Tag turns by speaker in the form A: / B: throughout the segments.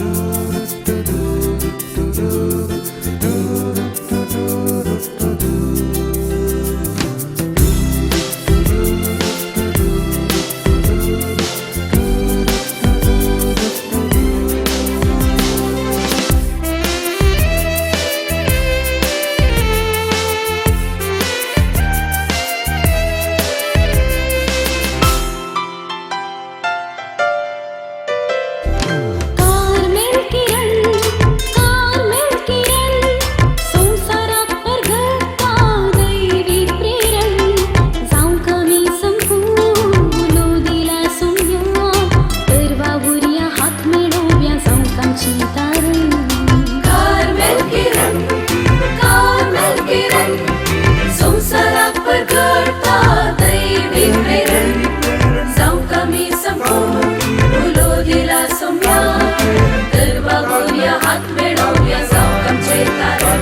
A: Carmel किरण, Carmel किरण, संवसाराक परगटता दैवी प्रेरण. जावं कमी संपूं उलो दिला सोम्या, तर वावुरया हात मेळोवया जावंक आमची तारण.
B: कार्मेल किरण, कार्मेल किरण, संवसाराक परगटता दैवी प्रेरण. जावं कमी संपूं उलो दिला सोम्या, तर वावुरया हात मेळोवया जावंक आमचें तारण.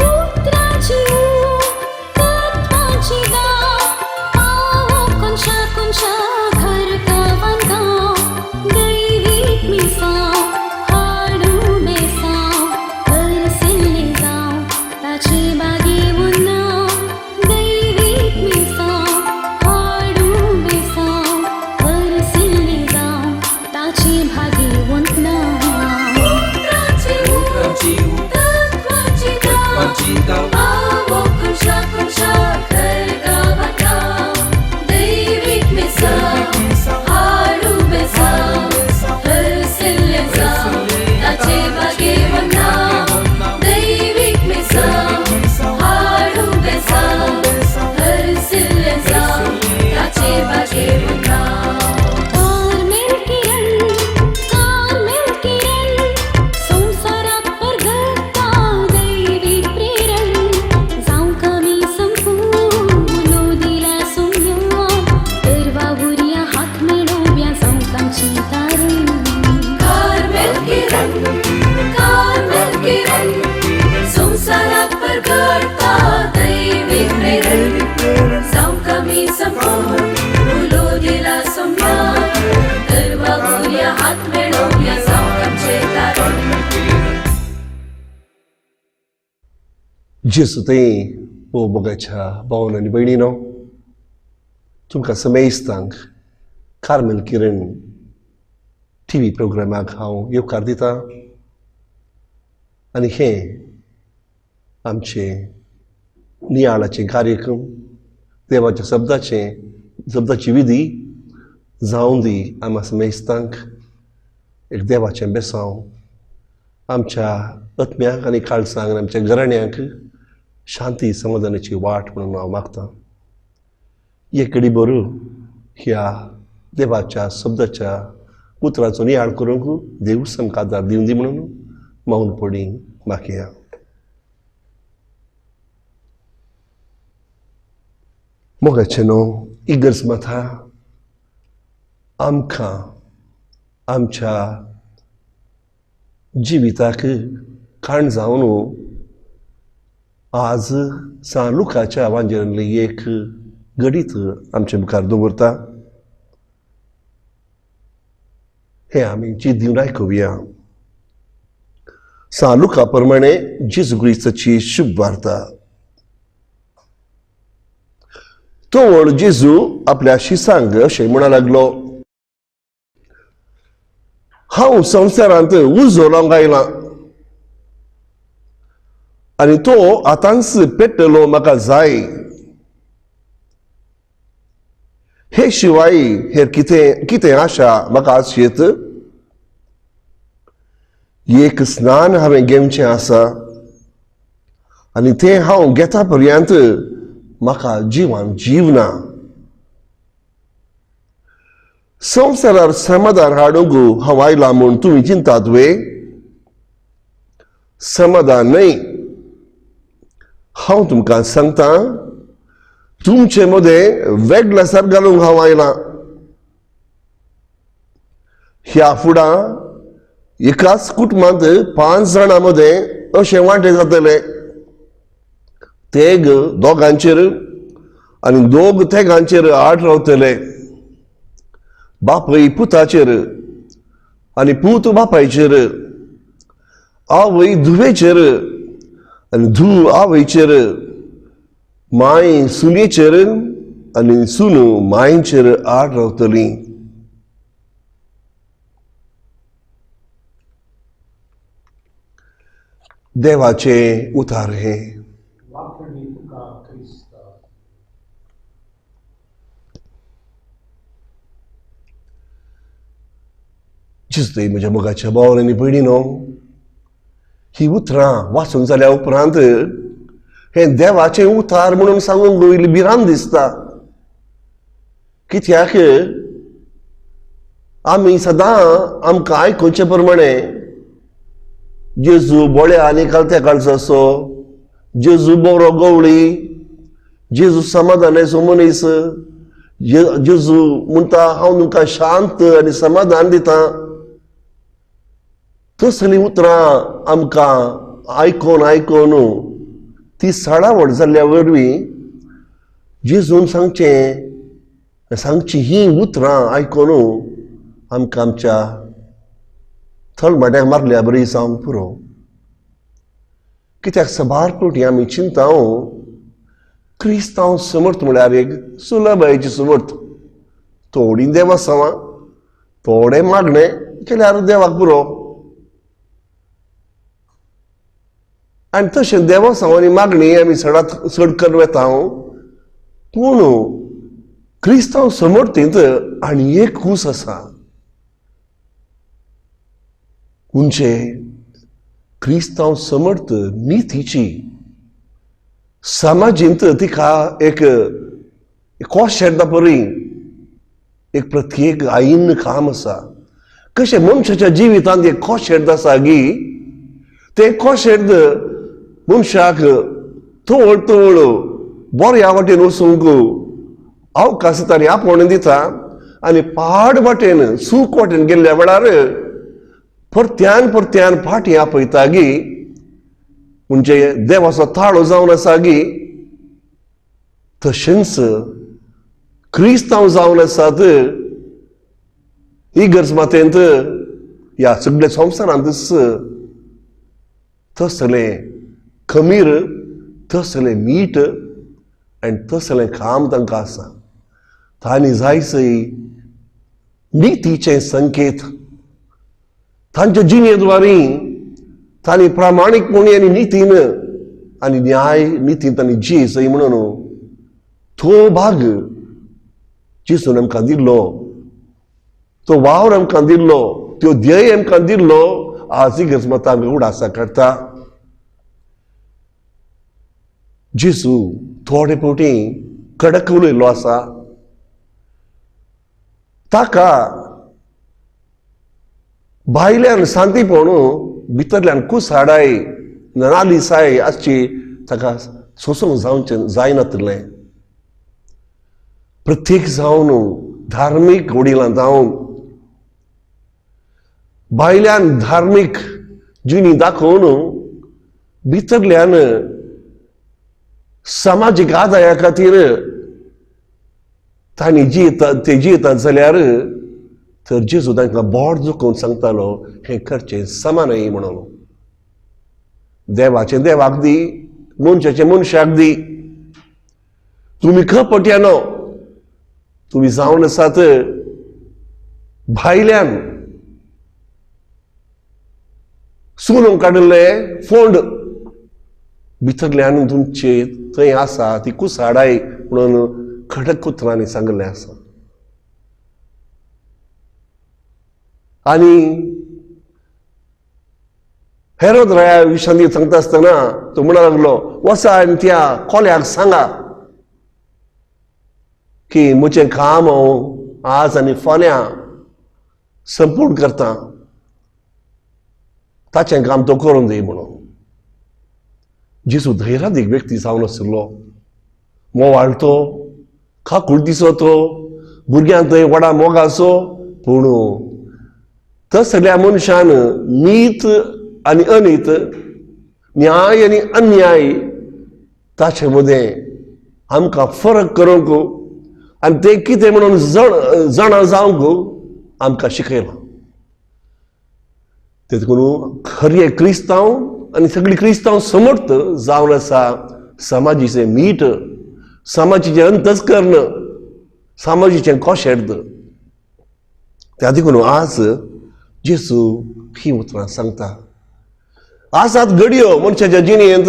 A: उतरांची ऊब, तत्वांची दाव, पावो कोनशा कोनशा घर गांवान गांव. दैवीक मिसांव हाडूं बेसांव, तरसिल्लें जावं ताचे बागेवन नांव. दैवीक मिसांव हाडूं बेसांव, तरसिल्लें जावं ताचे भागेवन नांव.
B: उतरांची ऊब, तत्वाची दाव, पावो कोनशा कोनशा घर गांवान गांव. दैवीक मिसांव हाडूं बेसांव, तरसिल्लें जावं ताचे बागेवन नांव. दैवीक मिसांव हाडूं बेसांव, तरसिल्लें जावं ताचे बागेवन नांव.
A: कार्मेल किरण, कार्मेल किरण, संवसाराक परगटता दैवी प्रेरण. जावं कमी संपूं उलो दिला सोम्या, तर वावुरया हात मेळोवया जावंक आमची तारण.
B: कार्मेल किरण, कार्मेल किरण, संवसाराक परगटता दैवी प्रेरण. जावं कमी संपूं उलो दिला सोम्या, तर वावुरया हात मेळोवया जावंक आमचें तारण.
C: जेजू थंय हो मोगाच्या भावन आनी भयणीनो, तुमकां समेस्तांक कार्मेल किरण टी व्ही प्रोग्रामाक हांव येवकार दितां आनी हें आमचें नियाळाचें कार्यक्रम देवाच्या शब्दाचें शब्दाची विधी जावं दी. आमा समेस्तांक एक देवाचें बेसांव आमच्या आत्म्याक आनी काळसांक आनी आमच्या घराण्यांक शांती समाधानाची वाट म्हणून हांव मागतां. एक घडी बरो ह्या देवाच्या शब्दाच्या उतराचो नियाळ करूंक देव आमकां आदार दिवं दी म्हणून मौन पडी मागया. मोगाचें न्हू इगर्ज माथा आमकां आमच्या जिविताक काण जावन आज सान लुकाच्या वांजेरांतली एक घडीत आमचे मुखार दवरता. हें आमी जीत दिवन आयकुया. सान लुका प्रमाणे जेजू क्रिस्ताची शुभ वार्ता. तोवळ जेजू आपल्या शिसांक अशें म्हणा लागलो, हांव संवसारांत उजो लावंक आयलां आनी तो आतांच पेट्टलो म्हाका जाय. हे शिवाय हेर कितें कितें आशा म्हाका आशेत? एक स्नान हांवें घेवचें आसा आनी तें हांव घेता पर्यंत म्हाका जिवान जीव ना. संवसारार समाधान हाडूंक हांव आयला म्हूण तुमी चिंतात वे? समाधान न्हय, हांव तुमकां सांगता, तुमचे मदें वेगळेसार घालूंक हांव आयलां. ह्या फुडां एकाच कुटुंबांत 5 जाणां मदें अशें वांटे जातले, तेग दोगांचेर आनी दोग तेगांचेर आड रावतले. बापूय पुताचेर आनी पूत बापायचेर, आवय धुवेचेर आनी धूव आवयचेर, माय सुनेचेर आनी सून मायचेर आड रावतली. देवाचे उतार हे. जिस्तय म्हज्या मोगाच्या भावान आनी भयणीनो, ही उतरां वाचून जाल्या उपरांत हें देवाचें उतार म्हणून सांगूंक इल्ली भिरांत दिसता. कित्याक आमी सदां आमकां आयकुचे प्रमाणे जेजू बोळ्या आनी कालत्या काळचो असो, जेजू बरो गवळी, जेजू समाधानाचो मनीस, जेजू म्हणटा हांव तुमकां शांत आनी समाधान दिता. तसलीं उतरां आमकां आयकोन आयकोन ती साळावड जाल्ल्या वरवीं जेजून सांगचें सांगची हीं उतरां आयकोन आमकां आमच्या थळमाट्याक मारल्या बरी जावंक पुरो. कित्याक सबार फावटी आमी चिंता क्रिस्तांव समर्थ म्हळ्यार एक सुलभायेची समर्थ, थोडीं देवासांवां थोडें मागणें केल्यार देवाक पुरो. आनी तशें देवासांवांनी मागणी आमी चडांत चड करून वेता. पूण क्रिस्तांव समर्थींत आनी एक कूस आसा, म्हणजे क्रिस्तांव समर्थ नितीची समाजींत तिका एक कोशेर्दा परी एक प्रत्येक आयिन्न काम आसा. कशें मनशाच्या जिवितांत एक कोशेर्द आसा गी, तें कोशेर्द मनशाक तवळ तवळ बऱ्या वाटेन वचूंक अवकाश दिता आनी आपोवणें दिता, आनी पाड वाटेन चूक वाटेन गेल्ल्या वेळार परत्यान परत्यान फाटीं आपयता गी, म्हणजे देवाचो ताळो जावन आसा गी. तशेंच क्रिस्तांव जावन आसात इगर्ज मातेंत ह्या सगळ्या संवसारांतच तसलें खमीर, तसलें मीठ आनी तसलें काम तांकां आसा. तांणी जायसय नितीचे संकेत तांच्या जिणेद्वारी तांणी प्रामाणीकपणी आनी नितीन आनी न्याय नितीन तांणी जियेसय म्हणून तो भाग जेजून आमकां दिल्लो, तो वावर आमकां दिल्लो, त्यो ध्येय आमकां दिल्लो, आज इगर्ज माता आमकां उडासा काडटा. जेजू थोडे फावटी कडक उलयल्लो आसा. ताका भायल्यान शांतीपण भितरल्यान कुसाडाय नालिसाय आसची ताका सोंसूंक जावचें जायनातलें. प्रत्येक जावन धार्मीक वडिलां जावन भायल्यान धार्मीक जिणी दाखोवन भितरल्यान समाजीक आदाया खातीर तांणी जियेतात ते जियेतात जाल्यार तर जेजू तांकां बोट दुखोवन सांगतालो हें करचें समा न्हय म्हणून. देवाचें देवाक दी, मनशाचें मनशाक दी. तुमी कपट्यानो, तुमी जावन आसात भायल्यान सोडून काडिल्ले फोंड, भितरल्यान तुमचे थंय आसा ती कुसाडाय म्हणून खडक उतरांनी सांगिल्लें आसा. आनी हेरोद राया विशांत सांगता आसतना तो म्हणा लागलो, वचा आनी त्या कोल्याक सांगा की म्हजें काम हांव आज आनी फाल्यां संपूर्ण करता, ताचें काम तो करून दी म्हणून. जेजू धैर्यादीक व्यक्ती जावन आशिल्लो, मोवाळ तो, खाकूळ दिसो तो, भुरग्यांक थंय व्हडा मोगाचो. पूण तसल्या मनशान नीत आनी अनीत, न्याय आनी अन्याय ताचे मदें आमकां फरक करूंक आनी तें कितें म्हणून जाणा जावंक आमकां शिकयलां. देखून खरे क्रिस्तांव आनी सगळी क्रिस्तांव समर्थ जावन आसा समाजीचें मीठ, समाजीचें अंतस्कर्ण, समाजीचें कोशेर्द. त्या देखून आज जेजू ही उतरां सांगता. आसात घडयो मनशाच्या जिणेंत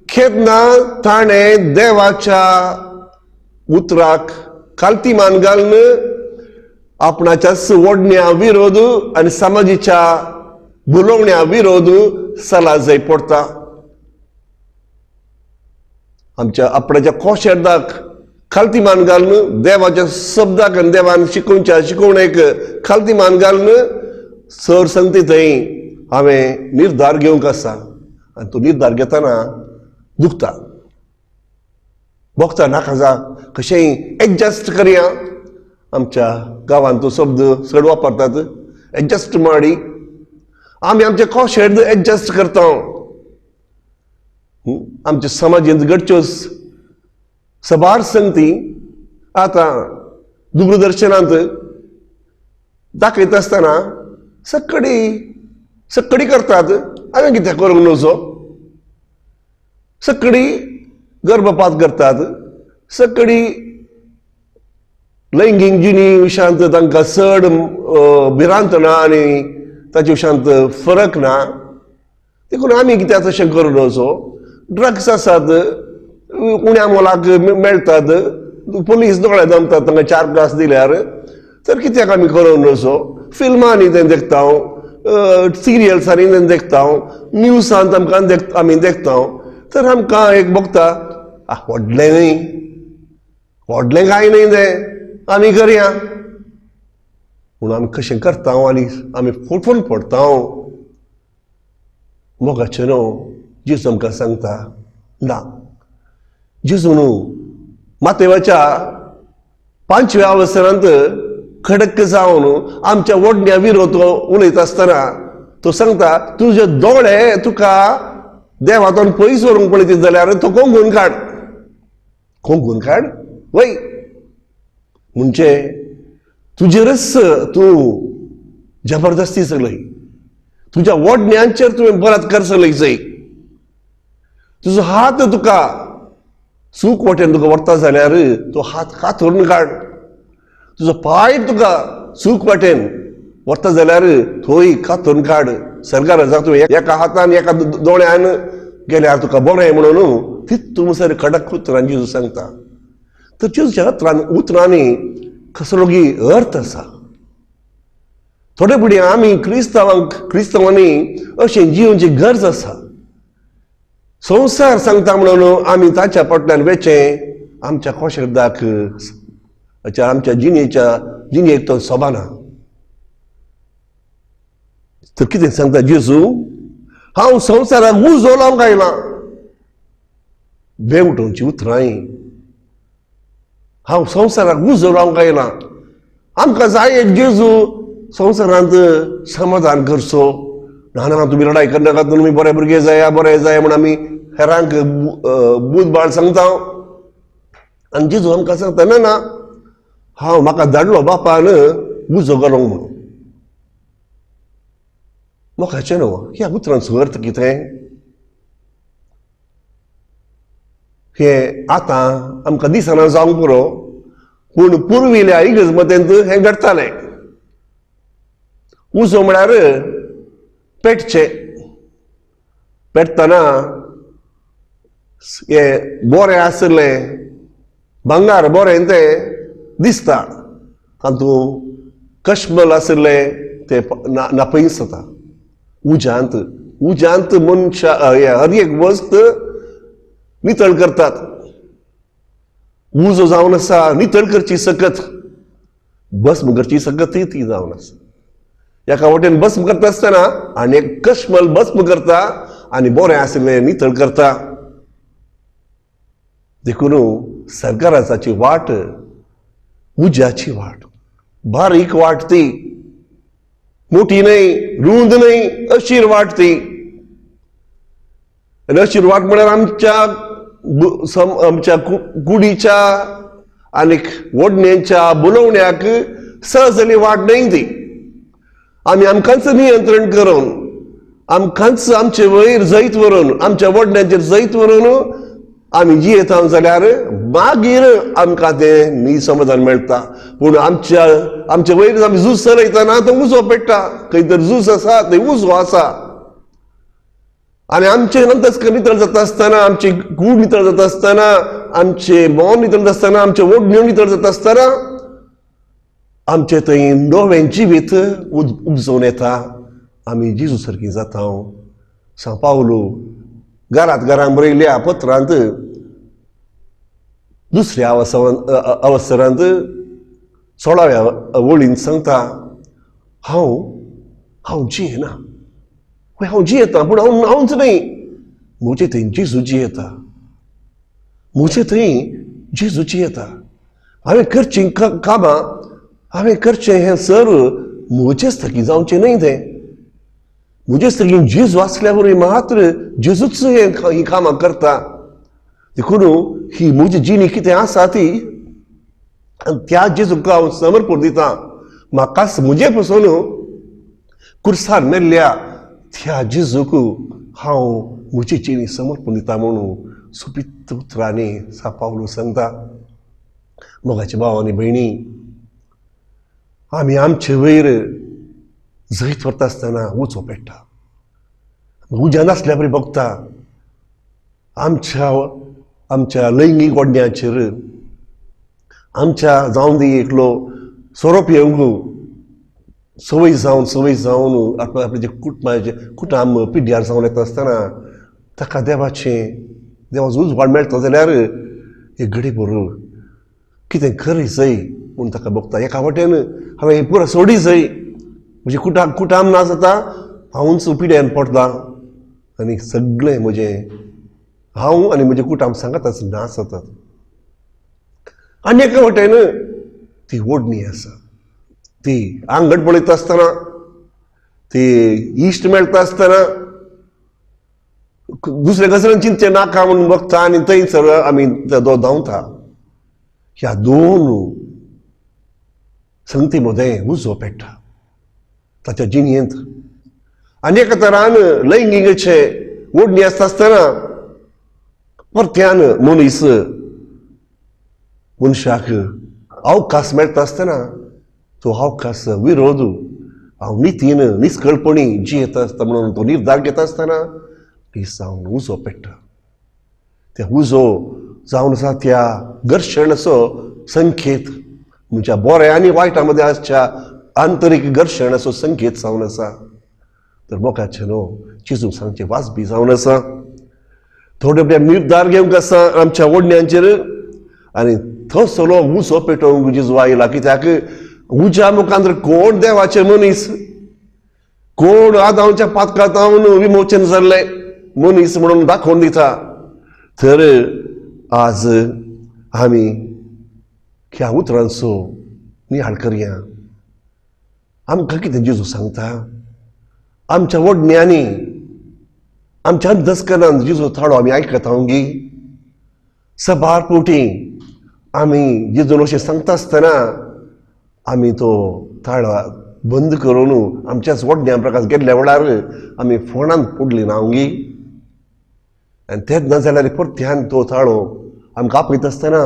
C: केन्ना ताणें देवाच्या उतराक खालती मान घालून आपणाच्याच ओडण्या विरोध आनी समाजीच्या भुलोवण्या विरोध सला जाय पडटा. आमच्या आपणाच्या कोशेर्दाक खालती मान घालून देवाच्या शब्दाक आनी देवान शिकोवच्या शिकोवणेक खालती मान घालून सर सांगता थंय हांवें निर्धार घेवंक आसा. आनी तो निर्धार घेतना दुखता, भोगता, नाका जा कशेंय एडजस्ट करया. आमच्या गांवांत तो शब्द चड वापरतात, एडजस्ट माडी. आमी आमचे कोशेर्द एडजस्ट करता. आमच्या समाजेंत घडच्यो सबार संगती आतां दूरदर्शनांत दाखयता आसतना सक्कडी सक्कडी करतात. हांवें कितें करूंक नजो, सक्कडी गर्भपात करतात, सक्कडी लैंगीक जिणी विशांत तांकां चड भिरांत ना आनी ताचे विशांत फरक ना. देखून आमी कित्याक तशें करूं नजो. ड्रग्स आसात, उण्या मोलाक मेळटात, पुलीस दोळे दमतात तांकां 4 ग्लास दिल्यार, तर कित्याक आमी करूं नजो. फिल्मांनी तें देखता, सिरियल्सांनी तें देखता, न्यूजांत आमकां आमी देखता. तर आमकां एक भोगता, व्हडलें न्ही, व्हडलें कांय न्ही तें, आमी करया. पूण आमी कशें करता आनी आमी फुटून पडटा. मोगाचें न्हू जेजू आमकां सांगता ना. जेजू न्हू मातेवाच्या 5व्या अवसरांत खडक जावन आमच्या ओडण्या विरोध उलयता आसतना तो सांगता, तुजे दोळे तुका देवातून पयस व्हरूंक पळयत जाल्यार तो कोंगून काड. कोंगून काड वय म्हणजे तुजेरच तूं जबरदस्ती चलय, तुज्या ओडण्यांचेर तुवें बलात्कार चलय जाय. तुजो हात तुका चूक वाटेन तुका व्हरता जाल्यार तो हात कातरून काड. तुजो पांय तुका चूक वाटेन व्हरता जाल्यार थंय कातरून काड. सरकार तुवें एका हातान एका दोळ्यान गेल्यार तुका बरें म्हणून तितून सर कडक उतरान जेजू सांगता. तर जेजूच्या उतरांनी कसलो अर्थ आसा. थोडे फुडें आमी क्रिस्तांवांक क्रिस्तांवांनी अशें जिवनची गरज आसा. संवसार सांगता म्हणून आमी ताच्या फाटल्यान वेचें आमच्या कोशेर्दाक, आमच्या जिणेच्या जिणेक तो सोबाना. तर कितें सांगता जेजू, हांव संवसाराक उजो लावंक आयलां. बेवटोवची उतरां, हांव संवसाराक उजो लावंक आयलां. आमकां जाय एक जेजू संवसारांत समाधान करचो. ना ना तुमी लडाय करनाका, तुमी बरे भुरगे जाया बरे जाय म्हूण आमी हेरांक बूद बाळ सांगता. आनी जेजू आमकां सांगता, ना ना, हांव म्हाका धाडलो बापान उजो घालूंक म्हणून. मोखाचें न्हू ह्या उतरांचो अर्थ कितें हें आतां आमकां दिसना जावंक पुरो, पूण पुर्विल्ल्या इगर्जमतेंत हें घडटालें. उजो म्हळ्यार पेटचें, पेटतना हें बरें आसलें भांगार बरें तें दिसता, तातूंत कश्मल आशिल्लें तें नापयस जाता. उज्यांत उज्यांत मनशा हर एक वस्त नितळ करतात. उजो जावन आसा नितळ करची सकत, भस्म करची सकत ती जावन आसा. एका वटेन भस्म करता आसतना आनी एक कश्मल भस्म करता आनी बरें आशिल्लें नितळ करता. देखून सरकाराची वाट उज्याची वाट, बारीक वाट, ती मोठी न्हय, रूंद न्हय, अशीर वाट ती. आनी अशीर वाट म्हळ्यार आमच्या आमच्या कुडीच्या आनी ओडण्यांच्या बोलोवण्याक सहजली वाट न्हय ती. आमी आमकांच नियंत्रण करून, आमकांच आमचे वयर जैत व्हरून, आमच्या वडण्यांचेर जैत व्हरून आमी जियेता जाल्यार मागीर आमकां तें नी समाधान मेळटा. पूण आमच्या आमचे वयर आमी झूज चलयतना तो उजो पेट्टा, खंय तर झूज आसा थंय उजो आसा. आनी आमचें अंतस्कर नितळ जाता आसतना, आमची कूड नितळ जाता आसतना, आमचें मन नितळ जाता आसतना, आमचें ओडण्यो नितळ जाता आसतना आमचें थंय नवें जिवीत उपजोवन येता. आमी जेजू सारकी जाता. सांव पावलू घरांत घरान बरयल्या पत्रांत दुसऱ्या अवसरांत 16व्या वळींत सांगता, हांव हांव जियेना, हय हांव जियेता, पूण हांव हांवच न्हय, म्हजे थंय जेजू जियेता, म्हजे थंय जेजू जियेता. हांवें करचीं कामां, हांवें करचें हें सर म्हजेच थकी जावचें न्हय, तें म्हजेच थकी जेजू आसल्या वरवीं मात्र जेजूच हें हीं कामां करता. देखून ही म्हजी जिणी कितें आसा ती आनी त्या जेजूक हांव समर्पण दिता. म्हाकाच म्हजे पसून कुर्सार मेल्ल्या त्या जेजूक हांव म्हजी जिणी समर्पण दिता म्हणून सोबीत उतरांनी सांव पावलू सांगता. मोगाचे भाव आनी भयणी, आमी आमचे वयर जैत व्हरता आसतना उजो पेट्टा, उज्या नासल्या बरी भोगता. आमच्या आमच्या लैंगीक ओडण्याचेर आमच्या जावन दी एकलो सोरो पिवंक संवय जावन संवय जावन आपल्या आपल्याचे कुटुंबाचे कुटाम पिड्ड्यार जावन येता आसतना ताका देवाचें देवाचो उजवाड मेळटा जाल्यार एक घडी बरो कितें खरें जय म्हूण ताका भोगता. एका वाटेन हांवें पुरो सोडी जय, म्हजें कुटाम कुटाम ना जाता, हांवूच पिड्यान पडटा आनी सगळें म्हजें हांव आनी म्हजें कुटाम सांगाताच ना जातात. आनी एका वाटेन ती ओडणी आसा, ती आंगण पळयता आसतना, ती इश्ट मेळटा आसतना दुसऱ्या गजालीन चिंतचें नाका म्हणून बघता आनी थंयसर आमी धांवता. ह्या दोन संगती मदें उजो पेट्टा ताच्या जिणयेंत. आनी एका तरान लैंगिकेचे ओडणी आसता आसतना परत्यान मनीस मनशाक अवकाश मेळटा आसतना तो अवकाश विरोध हांव नितीन निस्कळपणी जियेता आसता म्हणून तो निर्धार घेता आसतना ती जावन उजो पेट्टा. ते उजो जावन आसा त्या घर्शणाचो संकेत, म्हज्या बऱ्या आनी वायटा मदें आसच्या आंतरीक घर्शणाचो संकेत जावन आसा. तर मोगाचें न्हू चिजूंक सांगचें वाजबी जावन आसा. थोडे निर्धार घेवंक आसा आमच्या ओडण्यांचेर आनी थंयसरलो उजो पेटोवंक जेजू आयला. कित्याक उज्या मुखार कोण देवाचे मनीस, कोण आदांवच्या पातकांत विमोचन जाल्ले मनीस म्हणून दाखोवन दिता. तर आज आमी ह्या उतरांचो नियाळ करया. आमकां कितें जेजू सांगता? आमच्या वडण्यांनी आमच्या अंतस्करणान जेजू थाडो आमी आयकता गी. सबार पोटी आमी जेजून अशें सांगता आसतना आमी तो ताळो बंद करून आमच्याच वडण्या प्रकाश गेल्ल्या वेळार आमी फोणांत पडली ना गी. आनी तेन्ना जाल्यार परत्यान तो ताळो आमकां आपयता आसतना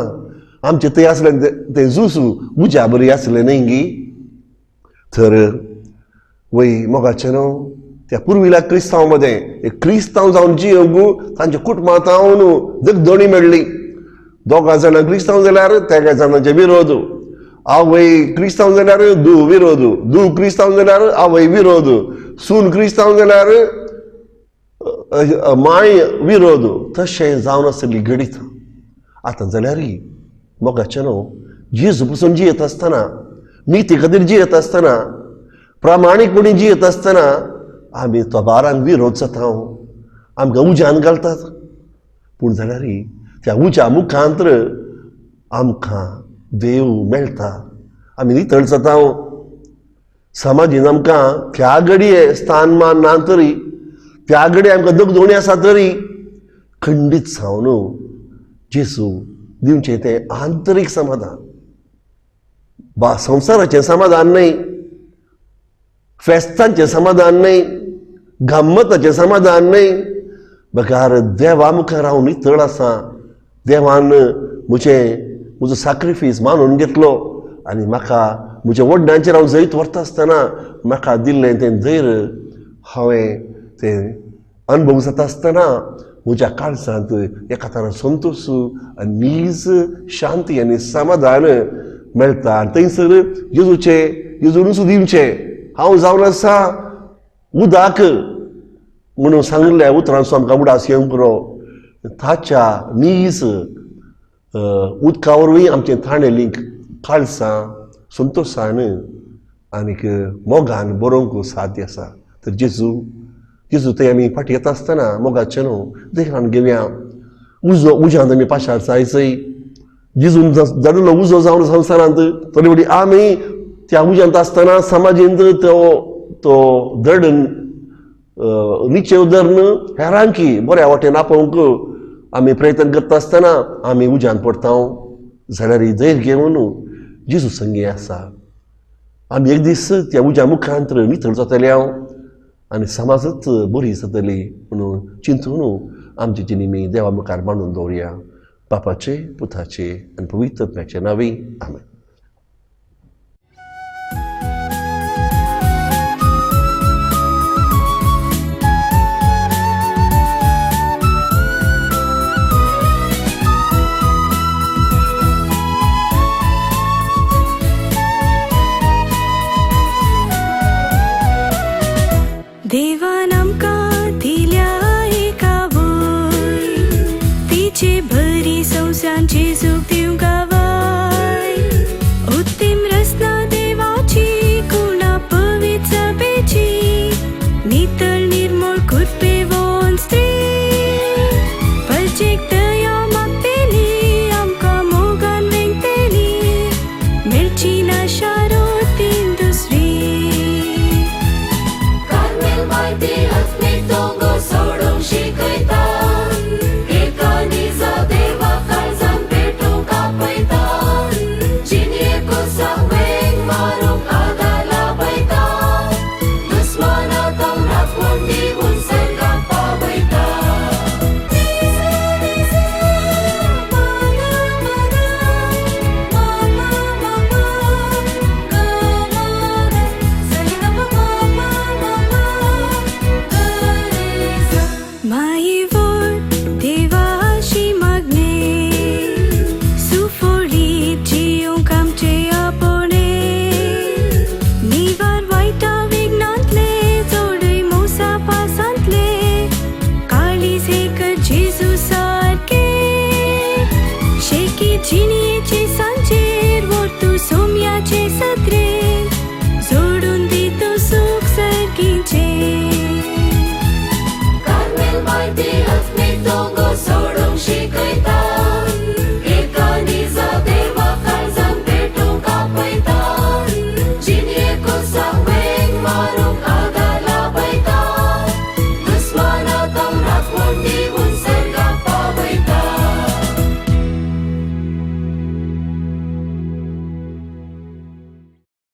C: आमचे थंय आसले ते जुस उज्या बरी आसले न्हय गी. तर वय मोगाचें न्हू त्या पुर्विल्या क्रिस्तांव मदें एक क्रिस्तांव जावन जियोंक तांच्या कुटुंबांत दगदणी मेळ्ळी. दोगां जाणां क्रिस्तांव जाल्यार तेगा जाणांचे विरोध, आवय क्रिस्तांव जाल्यार धूव विरोध, धूव क्रिस्तांव जाल्यार आवय विरोध, सून क्रिस्तांव जाल्यार माय विरोध, तशें जावन आसली घडीत. आतां जाल्यार मोगाचें न्हू जेजू पसून जियेत आसतना, निती खातीर जियेत आसतना प्रामाणीकपणी जियेत आसतना आमी तबारांक विरोध जाता, आमकां उज्यान घालतात. पूण जाल्यार त्या उज्या मुखांत आमकां देव मेळटा, आमी नितळ जाता. समाजीन आमकां त्या घडये स्थान मान ना तरी, त्या घडये आमकां दगदोणी आसा तरी खंडीत जावन जेजू दिवचें तें आंतरीक समाधान, बा संवसाराचें समाधान न्हय, फेस्तांचें समाधान न्हय, गम्मताचें समाधान न्हय, बगार देवा मुखार हांव नितळ आसा. देवान म्हजो साक्रिफीस मानून घेतलो आनी म्हाका म्हज्या वडिलांचेर हांव जैत व्हरता आसतना म्हाका दिल्लें तें धैर्य हांवें तें अनुभव जाता आसतना म्हज्या काळजांत एका तरा संतोश आनी नीज शांती आनी समाधान मेळटा. आनी थंयसर जेजूचें जेजूनच दिवचें हांव जावन आसा उदक म्हणून सांगिल्ल्या उतरांचो आमकां उडास येवंक पुरो. ताच्या नीज उदका वरवीं आमचें ताणेलीं काळसां संतोशान आनीक मोगान बरोवंक साध्य आसा. तर जेजू जेजू थंय आमी फाटीं येता आसतना मोगाचें न्हू देखान घेवया. उजो उज्यांत आमी पाशार जायचय, जेजून धाडिल्लो उजो जावन संवसारांत तरी फुडें आमी त्या उज्यांत आसतना समाजींत तो तो धड निचेव धरून हेरांकी बऱ्या वाटेन आपोवंक आमी प्रयत्न करता आसतना आमी उज्यांत पडटा. जाल्यार धैर्य घेवन जेजू संगी आसा. आमी एक दीस त्या उज्या मुखांत नितळ जातले हांव आनी समाजच बरी जातली म्हणून चिंतून आमची जिनिमी देवा मुखार मांडून दवरुया. बापाचे, पुताचे आनी पवित्र आत्म्याचे नांवी, आमेन.